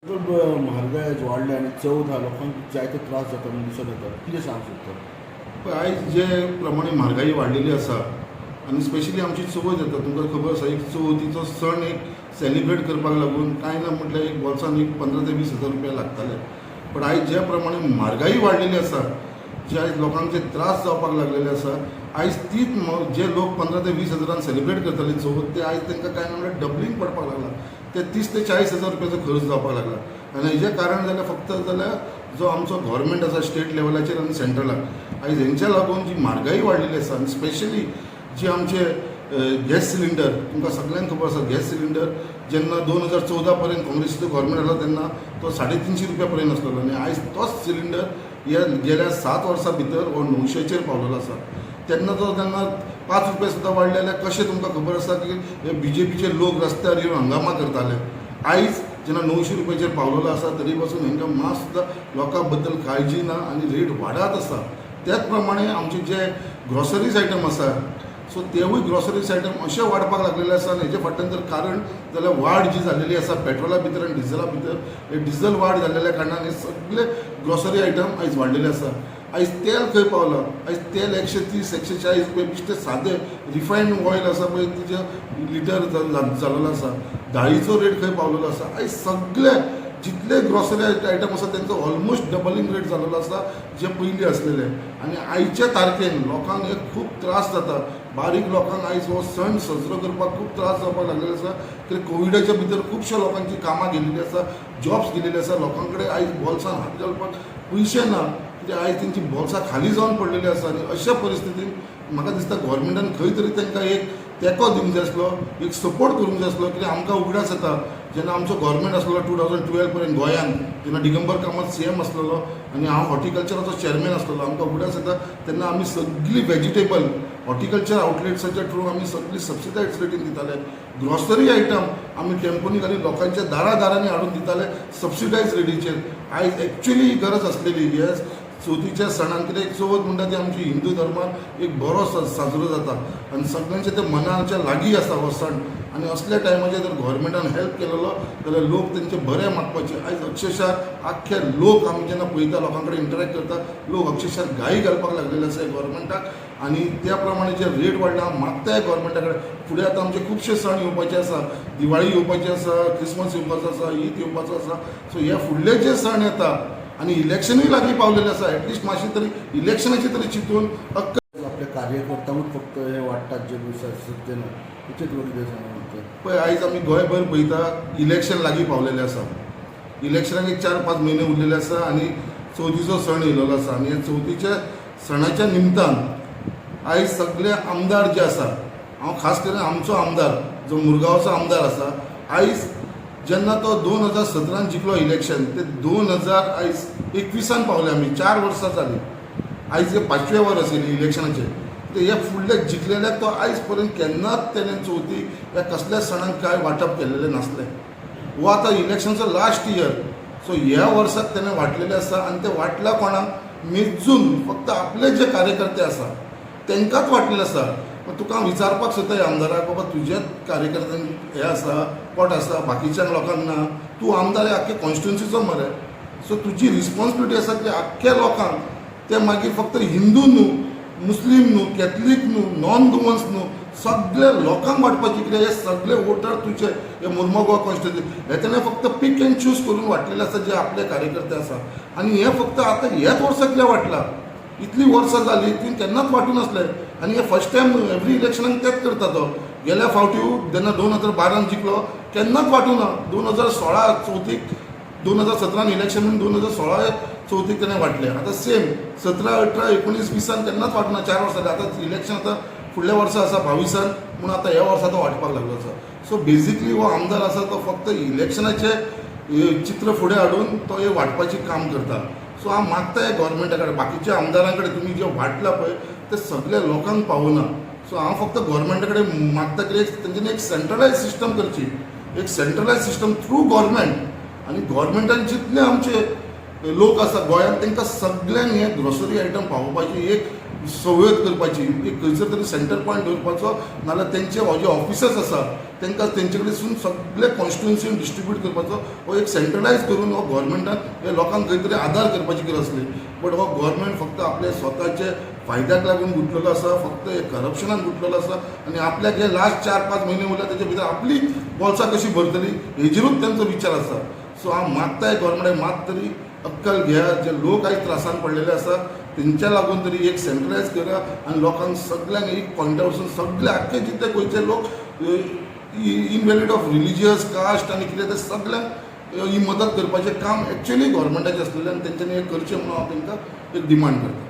तर म्हारगाय आज वाडल्या आनी चवथ आहा, लोकांक जायते त्रास जाता म्हणून दिसून येता. कितें सांग सोदता? पळय, आयज जे प्रमाणे म्हारगाई वाडलेली आसा आनी स्पेशली आमची चवथ येता, तुमकां खबर आसा, एक चवथीचो सण एक सेलिब्रेट करपाक लागून कांय ना म्हटल्यार एक बोल्सान एक 15 ते 20 हजार रुपया लागताले. पण आयज ज्या प्रमाणे म्हारगाई वाडलेली आसा, जे आयज लोकांक जे त्रास जावपाक लागलेले आसा, आयज तीच जे लोक 15 ते 20 हजारान सेलिब्रेट करताले चवथ, ते आयज तांकां कांय ना म्हटल्यार डबलींग पडपाक लागला. ते 30 ते 40 हजार रुपयाचो खर्च जावपाक लागला. आनी हेजें कारण जाल्यार फक्त जाल्यार जो आमचो गव्हर्मेंट आसा, स्टेट लेवलाचेर आनी सेंट्रलाक, आयज हेंच्या लागून जी म्हारगाई वाडलेली आसा. आनी स्पेशली जी आमचे गॅस सिलिंडर, तुमकां सगळ्यांक खबर आसा, गॅस सिलिंडर जेन्ना 2014 पर्यंत काँग्रेसीचो गव्हर्मेंट आसलो तेन्ना तो 350 रुपया पर्यंत आसलेलो आनी आयज तोच सिलिंडर ह्या गेल्या 7 वर्सां भितर हो 900चेर पावलेलो आसा. तेन्ना तो तेन्ना 5 रुपया सुद्दां वाडले जाल्यार कशें, तुमकां खबर आसा की हे बीजेपीचे लोक रस्त्यार येवन हंगामा करताले. आयज जेन्ना 900 रुपयाचेर पावलेलो आसा, तरी पासून हेंकां मात सुद्दां लोकां बद्दल काळजी ना आनी रेट वाडत आसा. त्याच प्रमाणे आमचे जे ग्रॉसरीज आयटम आसा, सो तेवूय ग्रॉसरीज आयटम अशे वाडपाक लागलेले आसा. आनी हेजे फाटल्यान जर कारण जाल्यार वाड जी जाल्लेली आसा पेट्रोला भितर आनी डिझला भितर, हे डिझल वाड जाल्लेल्या कारणान हे सगळे ग्रॉसरी आयटम आयज वाडलेले आसा. आयज तेल खंय पावलां? आयज तेल 130, 140 रुपया बेश्टे सादें रिफायन्ड ऑयल आसा पळय, तिजें लिटर जालेलो आसा. दाळीचो रेट खंय पावलेलो आसा. आयज सगळे जितले ग्रॉसरी आयटम आसा, तेंचो ऑलमोस्ट डबलिंग रेट जालेलो आसा जे पयलीं आसलेले. आनी आयच्या तारखेन लोकांक हे खूब त्रास जाता. बारीक लोकांक आयज हो सण साजरो करपाक खूब त्रास जावपाक लागलेले आसा, कित्याक कोविडाच्या भितर खुबश्या लोकांची कामां गेलेली आसा, जॉब्स गेलेले आसा. लोकां कडेन आयज बोल्सान हात घालपाक पयशे ना, कित्याक आयज तेंची बोल्सां खाली जावन पडलेली आसा. आनी अशा परिस्थितीन म्हाका दिसता गव्हर्मेंटान खंय तरी तांकां एक तेंको दिवंक जाय आसलो, एक सपोर्ट करूंक जाय आसलो. कित्याक आमकां उगडास येता, जेन्ना आमचो गव्हर्मेंट आसलो 2012 पर्यंत गोंयांत, जेन्ना दिगंबर कामत सीएम आसलेलो आनी हांव हॉर्टिकल्चराचो चेअरमॅन आसलेलो, आमकां उगडास येता तेन्ना आमी सगळी व्हेजिटेबल हॉर्टिकल्चर आउटलेट्साच्या थ्रू आमी सगळी सबसिडायज रेटीन दिताले. ग्रॉसरी आयटम आमी टेम्पोनी घालून लोकांच्या दारा दारांनी हाडून दिताले सबसिडायज रेटीचेर. आयज एक्च्युली ही गरज आसलेली येस चवथीच्या सणान, कित्याक चवथ म्हणटा ती आमची हिंदू धर्मान एक बरो साजरो जाता आनी सगळ्यांच्या ते मनाच्या लागीं आसा हो सण. आनी असल्या टायमाचेर जर गव्हर्मेंटान हेल्प केलेलो जाल्यार लोक तेंचे बरे मागपाचे. आयज अक्षरशः आख्खे लोक, आमी जेन्ना पळयता, लोकां कडेन इंटरेक्ट करता, लोक अक्षरशः गाळी घालपाक लागलेले आसा गव्हर्मेंटाक. आनी त्या प्रमाणे जे रेट वाडला, हांव मागताय गव्हर्मेंटा कडेन, फुडें आतां आमचे खुबशे सण येवपाचे आसा. दिवाळी येवपाची आसा, क्रिसमस येवपाचो आसा, ईद येवपाचो आसा. सो हे फुडले जे सण येता आनी इलेक्शनूय लागीं पावलेलें आसा, एटलिस्ट मातशें तरी इलेक्शनाचें तरी चिंतून अक्क आपल्या कार्यकर्त्यांकूच फक्त हे वाडटात जे सत्तेन, तेचेर तुका कितें सांगूंक? पळय, आयज आमी गोंयभर पळयता, इलेक्शन लागीं पावलेलें आसा. इलेक्शनाक एक 4-5 म्हयने उरलेले आसा आनी चवथीचो सण येयलेलो आसा. आनी ह्या चवथीच्या सणाच्या निमतान आयज सगळे आमदार जे आसा, हांव खास करून आमचो आमदार जो मुरगांवचो आमदार आसा, आयज जेन्ना तो 2017न जिखलो इलेक्शन, ते 2000 आयज 21आन पावले आमी, 4 वर्सां जालीं. आयज हे पांचवें वर्स येयलें इलेक्शनाचें. ते हे फुडले जिखलेल्याक तो आयज पर्यंत केन्नाच तेणें चवथीक ह्या कसल्याच सणाक कांय वांटप केल्लेलें नासलें. हो आतां इलेक्शनचो लास्ट इयर, सो ह्या वर्साक तेणें वांटलेलें आसा. आनी ते वांटला कोणाक? मेजून फक्त आपले जे कार्यकर्ते आसा तांकांच वांटलेले आसा. मागीर तुका हांव विचारपाक सोदता ह्या आमदाराक, बाबा, तुज्याच कार्यकर्त्यांक हें आसा, पोट आसा, बाकीच्या लोकांक ना? तूं आमदार हे आख्खे कॉन्स्टिट्युन्सीचो मरे. सो तुजी रिस्पॉन्सिबिलिटी आसा की आख्ख्या लोकांक, ते मागीर फक्त हिंदू न्हू, मुस्लीम न्हू, कॅथलीक न्हू, नॉन गोवन्स न्हू, सगळे लोकांक वांटपाची, कित्याक हे सगळे वोटर तुजे. हे मुर्मो गोवा कॉन्स्टिट्युन्सी हे तेणें फक्त पीक एंड चूज करून वांटलेले आसा, जे आपले कार्यकर्ते आसा. आनी हे फक्त आतां ह्याच वर्साक कित्याक वांटला? इतली वर्सां जाली, तुवें केन्नाच वांटूं नासलें. आनी हे फर्स्ट टायम न्हू, एवरी इलेक्शनाक तेच करता तो. गेल्या फावटी जेन्ना 2012न जिखलो, केन्नाच वांटूं ना. 2016 चवथीक, 2017न इलेक्शन म्हणून 2016 चवथीक तेणें वांटलें. आतां सेम 17, 18, 19, 20आन केन्नाच वांटना. 4 वर्सां जालीं. आतां इलेक्शन आतां फुडल्या वर्सा आसा, 22आन, म्हूण आतां ह्या वर्सा तो वांटपाक लागलो आसा. सो बेजिकली हो आमदार आसा तो फक्त इलेक्शनाचें चित्र फुडें हाडून तो हे वांटपाचें काम करता. सो हांव मागता ह्या गव्हर्मेंटा कडेन, बाकीच्या आमदारां कडेन, तुमी जें वांटलां पळय तें सगल्या लोकांक पावना. सो हांव फक्त गव्हर्मेंटा कडेन मागता की एक तेंच्यांनी एक सेंट्रलायज सिस्टम करची, एक सेंट्रलायज सिस्टम थ्रू गव्हर्मेंट. आनी गव्हर्मेंटान जितले आमचे लोक आसा गोंयांत, तांकां सगल्यांक हे ग्रोसरी आयटम पावोवपाची एक सवयत करपाची एक खंयसर तरी सेंटर पॉयंट दवरपाचो, नाजाल्यार तेंचे जे ऑफिसर्स आसा तांकां तेंचे कडसून सगळे कॉन्स्टिट्युन्सीन डिस्ट्रिब्यूट करपाचो हो एक सेंट्रलायज करून हो गव्हर्मेंटान हे लोकांक खंय तरी आदार करपाची गरज आसली. बट हो गव्हर्मेंट फक्त आपल्या स्वताचे फायद्याक लागून गुंतलेलो आसा, फक्त हे करप्शनान गुंतलेलो आसा आनी आपल्याक हे लास्ट 4-5 म्हयने उरल्या तेजे भितर आपली बोल्सां कशी भरतली हेजेरूच तेंचो विचार आसा. सो हांव मागताय गव्हर्मेंटाक, मात तरी अक्कल घेया. जे लोक आयज त्रासान पडलेले आसा तेंच्या लागून तरी एक सेंट्रलायज करा आनी लोकांक सगल्यांक एक पॉयंटा वचून सगळे आख्खे जितले गोंयचे लोक इनव्हॅलिड ऑफ रिलिजियस कास्ट आनी कितें ते सगल्यांक ही मदत करपाचें काम एक्चुअली गव्हर्मेंटाचें आसलेलें आनी तेंच्यांनी हें करचें म्हणून हांव तांकां एक डिमांड करता.